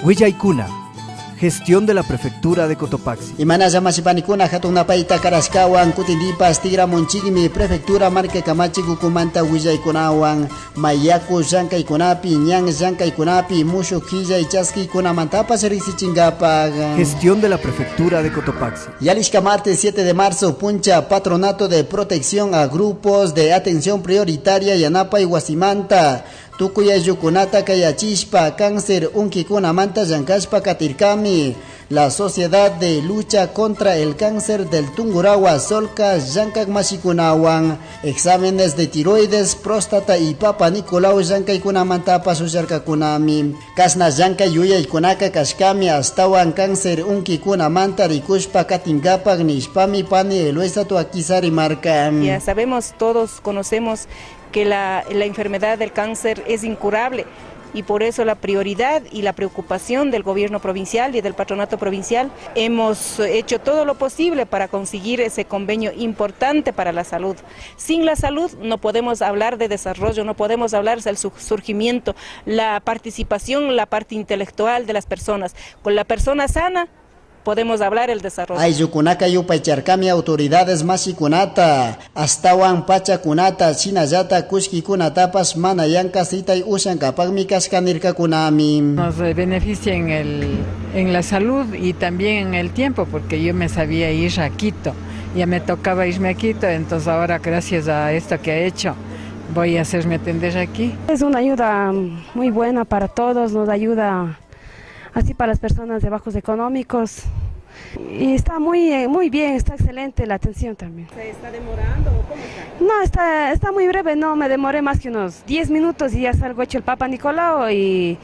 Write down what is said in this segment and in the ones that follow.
Willaykuna. Gestión de la Prefectura de Cotopaxi. Imanalla mashipanikuna hatun napayta karashkawan kutindipas tigramunchikmi prefectura marka kamachik ukumanta willaykunawan mayaku llankaykunapi ñan llankaykunapi mushuk hillay chaskiykunamantapas riqsichinkapak. Gestión de la Prefectura de Cotopaxi. Yalishka martes 7 de marzo puncha Patronato de Protección a Grupos de Atención Prioritaria Yanapay Wasimanta tukuy ayllukunata kayachishpa cáncer unkikunamanta llankashpa katirkami. La Sociedad de Lucha contra el Cáncer del Tungurahua Solca llankak mashikunawan exámenes de tiroides, próstata y Papanicolau llankaykunamantapas usharkakunami. Kashna llankay yuyaykunaka kashkami astawan cáncer unkikunamanta rikushpa katinkapak nishpami pani Eloisa Toaquiza rimarka. Ya sabemos, todos conocemos que la enfermedad del cáncer es incurable y por eso la prioridad y la preocupación del gobierno provincial y del patronato provincial, hemos hecho todo lo posible para conseguir ese convenio importante para la salud. Sin la salud no podemos hablar de desarrollo, no podemos hablar del surgimiento, la participación, la parte intelectual de las personas. Con la persona sana podemos hablar el desarrollo. Ayllukunaka yupaycharkami autoridades mashikunata, astawan pachakunata, shinallata kullkikunatapash mana yanka sitay ushankapakmi kashka nirkakunami. Nos beneficia en la salud y también en el tiempo, porque yo me sabía ir a Quito, ya me tocaba irme a Quito, entonces ahora gracias a esto que ha hecho, voy a hacerme atender aquí. Es una ayuda muy buena para todos, nos ayuda así para las personas de bajos económicos. Y está muy bien, está excelente la atención también. ¿Se está demorando o cómo está? No, está muy breve, no me demoré más que unos 10 minutos y ya salgo hecho el Papanicolau y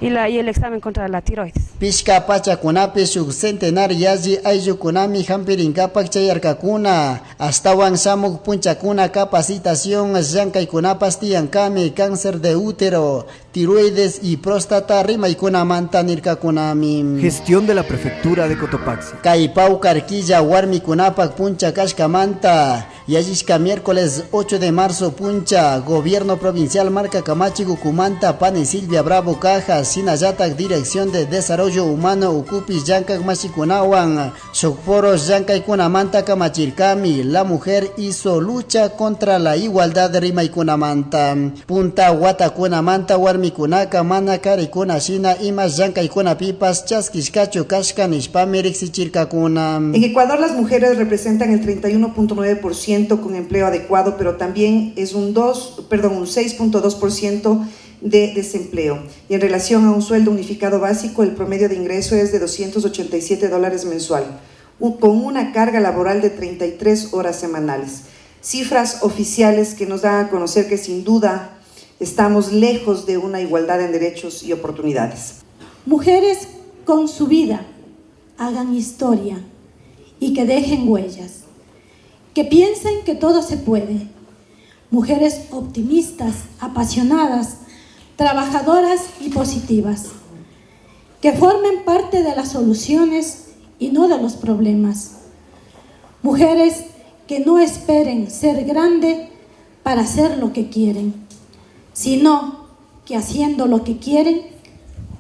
el examen contra la tiroides. Pishka pachakunapi shuk centenar yalli ayllukunami hampirinkapak chayarkakuna, astawan shamuk punchakuna capacitación llankaykunapas tiyankami cáncer de útero, tiroides y próstata rimaykunamanta nirkakunami. Gestión de la Prefectura de Cotopaxi. Kay pawkar killa warmikunapak puncha kashkamanta, yallishka miércoles 8 de marzo puncha, Gobierno Provincial marka kamachik ukumanta pani Silvia Bravo Cajas, shinallatak Dirección de Desarrollo Humano ukupi llankak mashikunawan, shuk foro llankaykunamanta kamachirkami, la mujer hizo lucha contra la igualdad rimaykunamanta, punta watakunamanta warmikunaka mana karikuna shina ima llankaykunapipas chaskishkachu kashka nishpami riksichirkakuna. En Ecuador las mujeres representan el 31.9% con empleo adecuado, pero también es un dos, perdón, un 6.2% de desempleo. Y en relación a un sueldo unificado básico, el promedio de ingreso es de 287 dólares mensual, con una carga laboral de 33 horas semanales. Cifras oficiales que nos dan a conocer que sin duda estamos lejos de una igualdad en derechos y oportunidades. Mujeres con su vida hagan historia y que dejen huellas, que piensen que todo se puede. Mujeres optimistas, apasionadas, trabajadoras y positivas, que formen parte de las soluciones y no de los problemas. Mujeres que no esperen ser grande para hacer lo que quieren, sino que haciendo lo que quieren,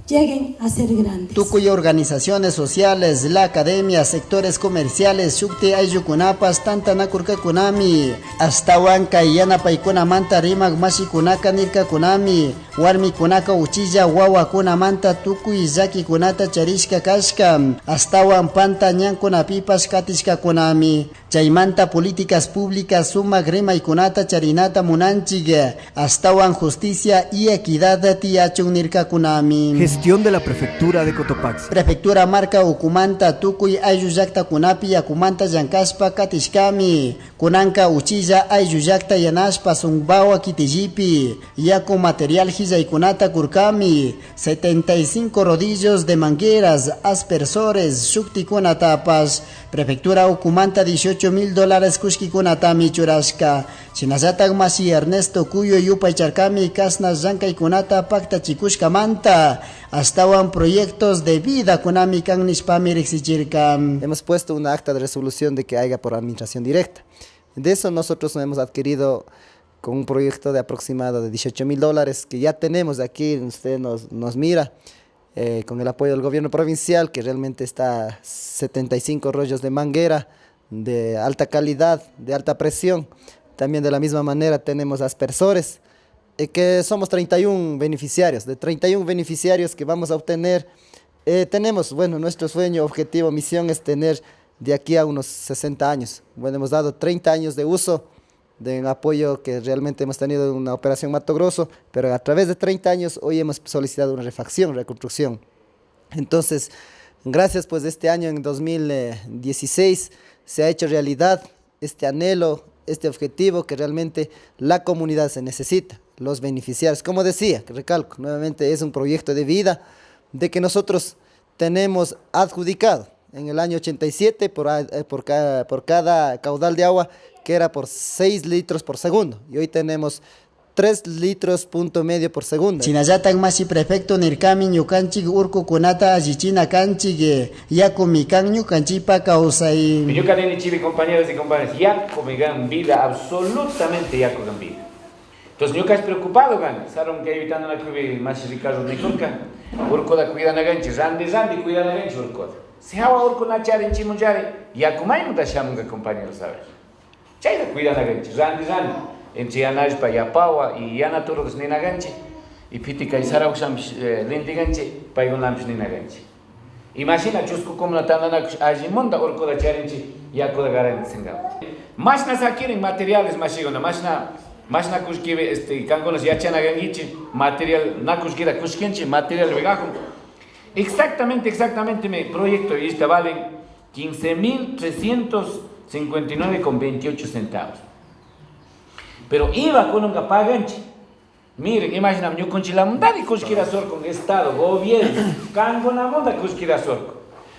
lleguen a ser grandes. Tukuy organizaciones sociales, la academia, sectores comerciales, shukti ayllukunapas, tantanakurkakunami, astawan kay yanapaykunamanta rimak mashikunaka nirkakunami, warmikunaka uchilla wawakunamanta tukuy llakikunata charishka kashka, astawan panta ñankunapipash katishkakunami, chaymanta políticas públicas sumak rimaykunata charinata munanchik, astawan justicia y equidad tiyachun nirkakunami. Gestión de la Prefectura de Cotopaxi. Prefectura marka ukumanta tukuy ayllu llaktakunapi yakumanta llankashpa katishkami, kunanka uchilla ayllu llakta yanashpa Zumbawa kitillipi, yaku material hillaykunata kurkami, 75 rodillos de mangueras, aspersores, shuktikunatapash, Prefectura ukumanta 18 mil dólares kullkikunatami churashka, shinallatak mashi Ernesto Cuyo yupaycharkami kashna llankaykunata paktachikushkamanta, astawan proyectos de vida kunami kan nishpami riksichirka. Hemos puesto una acta de resolución de que haya por administración directa. De eso nosotros nos hemos adquirido con un proyecto de aproximado de 18 mil dólares que ya tenemos aquí, usted nos mira. Con el apoyo del gobierno provincial, que realmente está 75 rollos de manguera de alta calidad, de alta presión. También de la misma manera tenemos aspersores, que somos 31 beneficiarios. De 31 beneficiarios que vamos a obtener, tenemos, bueno, nuestro sueño, objetivo, misión es tener de aquí a unos 60 años. Bueno, hemos dado 30 años de uso de un apoyo que realmente hemos tenido en una operación Mato Grosso, pero a través de 30 años hoy hemos solicitado una refacción, reconstrucción. Entonces, gracias pues este año en 2016 se ha hecho realidad este anhelo, este objetivo que realmente la comunidad se necesita, los beneficiarios. Como decía, recalco nuevamente, es un proyecto de vida de que nosotros tenemos adjudicado en el año 87 por cada caudal de agua, que era por 6 litros por segundo, y hoy tenemos 3 litros punto medio por segundo. Shinallatak mashi prefecto nirkami ñukanchik urkukunata allichina kanchik, yakumi kan ñukanchikpa kawsay. Ñuka nini chivi, compañeros y compañeras, yakumi kan vida, absolutamente yaku kan vida. Entonces ñuka es preocupado kan, saron que evitando na kubi mashi Ricardo nikurka, urkuda cuidana kanchik, randi randi cuidana kanchik urkuda. Si hawa urku na charin chimunchari, yaku maymunta shamunka, compañeros, a ver. Chayta cuidana kanchik, randi randi. Entre yanashpa yapawa y yanaturus ninaganchi, y pitika y sarawshampish lintiganchi, paykunampish ninaganchi. Imagina chusku comuna tandanakush allimunda urkuda charinchi, yakuda garantizangapak. Mashna sakirin materiales mashiguna, mashna, mashna kushkibi, kankunas yachana gankichi, material na kushkida kushkinchi, material vegajun. Exactamente, exactamente mi proyecto y esta valen 15.359,28 centavos. Pero iba con un paganchi. Miren, imagina, ñukunchi la mundari kushkira sorco, Estado, gobierno, kanguna munda kushkira sorco.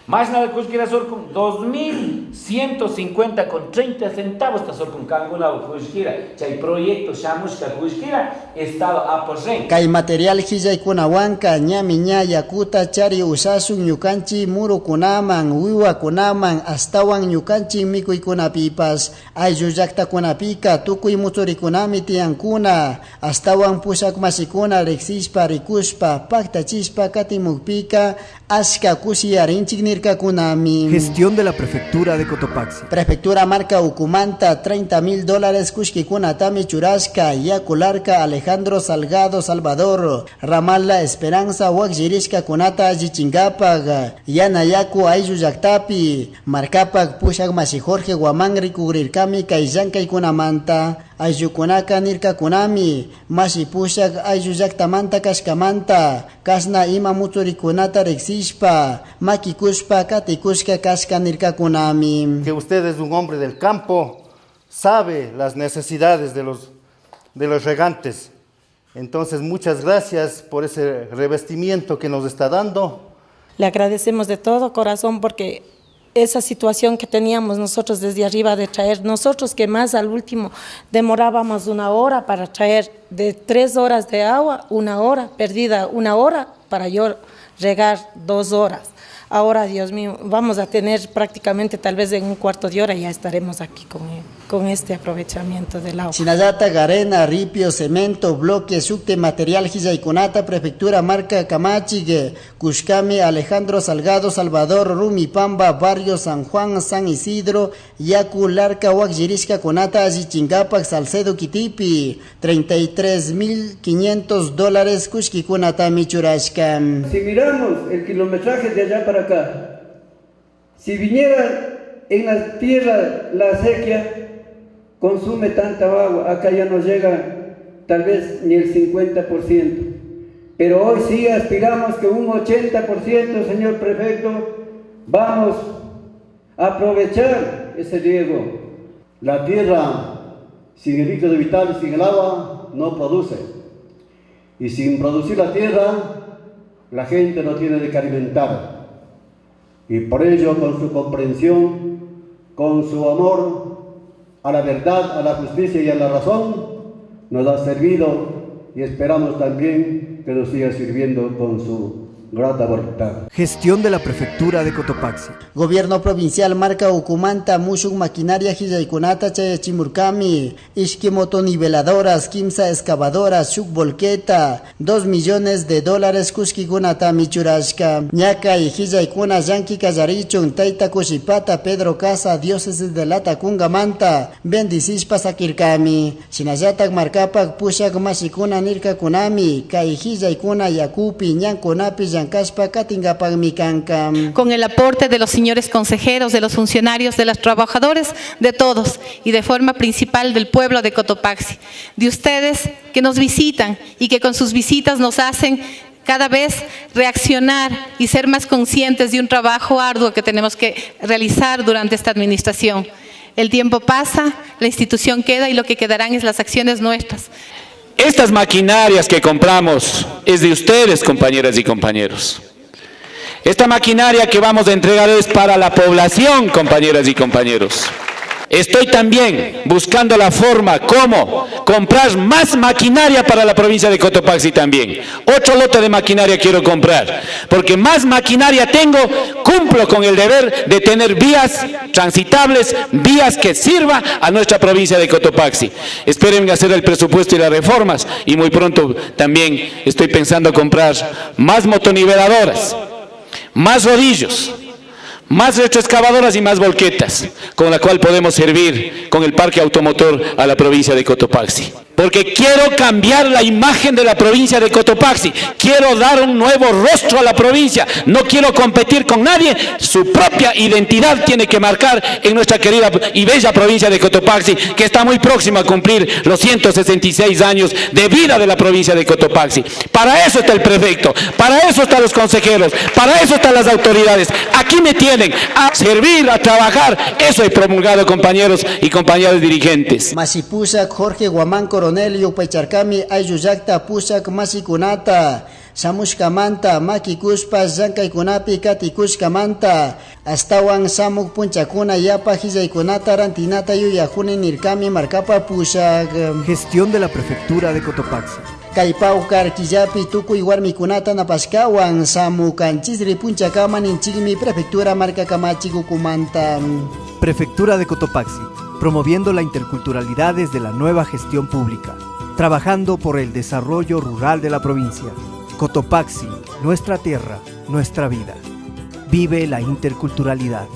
Más nada kushkira sorco, 2.150,30 centavos está sorco kanguna kushkira. Chay proyecto shamushka kushkira, Estado apoyen. Kay material hillaykunawanka ñami ña yakuta chari ushashun ñukanchi murukunaman, wiwakunaman, astawan ñukanchi mikuykunapipas. Ayllu llaktakunapika tukuy mutsurikunami tiyankuna, astawan pushak mashikuna riksishpa rikushpa paktachishpa katimukpika ashka kushiyarinchik nirkakunami. Gestión de la Prefectura de Cotopaxi. Prefectura marca Ucumanta, treinta mil dólares kushkikunatami churashka, Yakularka, Alejandro Salgado Salvador, Ramala Esperanza Wakjirishka kunata allichingapak, Yana Yaku Ayllu llaktapi, Markapak pushak mashi Jorge Guamán rikugrirkami kay llankaykunamanta, ayllukunaka nirkakunami, mashi pushak ayllu llaktamanta kashkamanta, kashna ima mutsurikunata riksishpa, makikushpa katikushka kashka nirkakunami. Que usted es un hombre del campo, sabe las necesidades de los regantes. Entonces, muchas gracias por ese revestimiento que nos está dando. Le agradecemos de todo corazón porque esa situación que teníamos nosotros desde arriba de traer, nosotros que más al último demorábamos una hora para traer de 3 horas de agua, una hora perdida, una hora para yo regar 2 horas. Ahora, Dios mío, vamos a tener prácticamente tal vez en un cuarto de hora ya estaremos aquí con este aprovechamiento del agua. Shinallata, Garena, Ripio, Cemento, Bloque, Sucte, Material, Hillaykunata, Prefectura, Marca, Camachigue, Cushcami, Alejandro Salgado, Salvador, Rumi, Pamba, Barrio, San Juan, San Isidro, Yacu, Larca, Huac, Conata, Ayichingapa, Salcedo, Quitipi, treinta y tres mil quinientos dólares, Cushquicunata, Michurashka. Si miramos el kilometraje de allá para acá, si viniera en la tierra la acequia, consume tanta agua, acá ya no llega tal vez ni el 50%. Pero hoy sí aspiramos que un 80%, señor prefecto, vamos a aprovechar ese riego. La tierra sin el líquido vital, sin el agua, no produce. Y sin producir la tierra, la gente no tiene de qué alimentar. Y por ello, con su comprensión, con su amor a la verdad, a la justicia y a la razón, nos ha servido y esperamos también que nos siga sirviendo con su Grata voluntad. Gestión de la Prefectura de Cotopaxi. Gobierno provincial marka ukumanta mushuk maquinaria hillaykunata chayachimurkami, ishki motoniveladoras, kimsa excavadoras, shuk volqueta, 2 millones de dólares kushkikunatami churashka. Ñakay hillaykuna llanki kallarichun, tayta Kushipata, Pedro Casa, diócesis de Latacungamanta, bendicishpa sakirkami. Shinallatak markapak pushak mashikuna nirkakunami, kay hillaykuna yakupi, ñankunapi llankashpa katinkapakmi kanka. Con el aporte de los señores consejeros, de los funcionarios, de los trabajadores, de todos y de forma principal del pueblo de Cotopaxi, de ustedes que nos visitan y que con sus visitas nos hacen cada vez reaccionar y ser más conscientes de un trabajo arduo que tenemos que realizar durante esta administración. El tiempo pasa, la institución queda y lo que quedarán es las acciones nuestras. Estas maquinarias que compramos es de ustedes, compañeras y compañeros. Esta maquinaria que vamos a entregar es para la población, compañeras y compañeros. Estoy también buscando la forma cómo comprar más maquinaria para la provincia de Cotopaxi también. 8 lotes de maquinaria quiero comprar, porque más maquinaria tengo, cumplo con el deber de tener vías transitables, vías que sirvan a nuestra provincia de Cotopaxi. Esperen hacer el presupuesto y las reformas, y muy pronto también estoy pensando comprar más motoniveladoras, más rodillos, más retroexcavadoras y más volquetas, con la cual podemos servir con el parque automotor a la provincia de Cotopaxi. Porque quiero cambiar la imagen de la provincia de Cotopaxi, quiero dar un nuevo rostro a la provincia, no quiero competir con nadie, su propia identidad tiene que marcar en nuestra querida y bella provincia de Cotopaxi, que está muy próxima a cumplir los 166 años de vida de la provincia de Cotopaxi. Para eso está el prefecto, para eso están los consejeros, para eso están las autoridades. Aquí me tienen a servir, a trabajar. Eso he promulgado, compañeros y compañeras dirigentes. Mashipushak Jorge Guamán Coronel yupaycharkami ayllullakta pushak mashikunata shamushkamanta makikushpa llankaykunapi katikushkamanta astawan shamuk punchakuna yapa hillaykunata rantinata yuyajuni nirkami markapa pushak. Gestión de la Prefectura de Cotopaxi. Kay pawkar killapi tukuy warmikunata napashkawan shamukanchisri punchakama ninchikmi Prefectura marka kamachikukumanta. Prefectura de Cotopaxi, promoviendo la interculturalidad desde la nueva gestión pública, trabajando por el desarrollo rural de la provincia. Cotopaxi, nuestra tierra, nuestra vida. Vive la interculturalidad.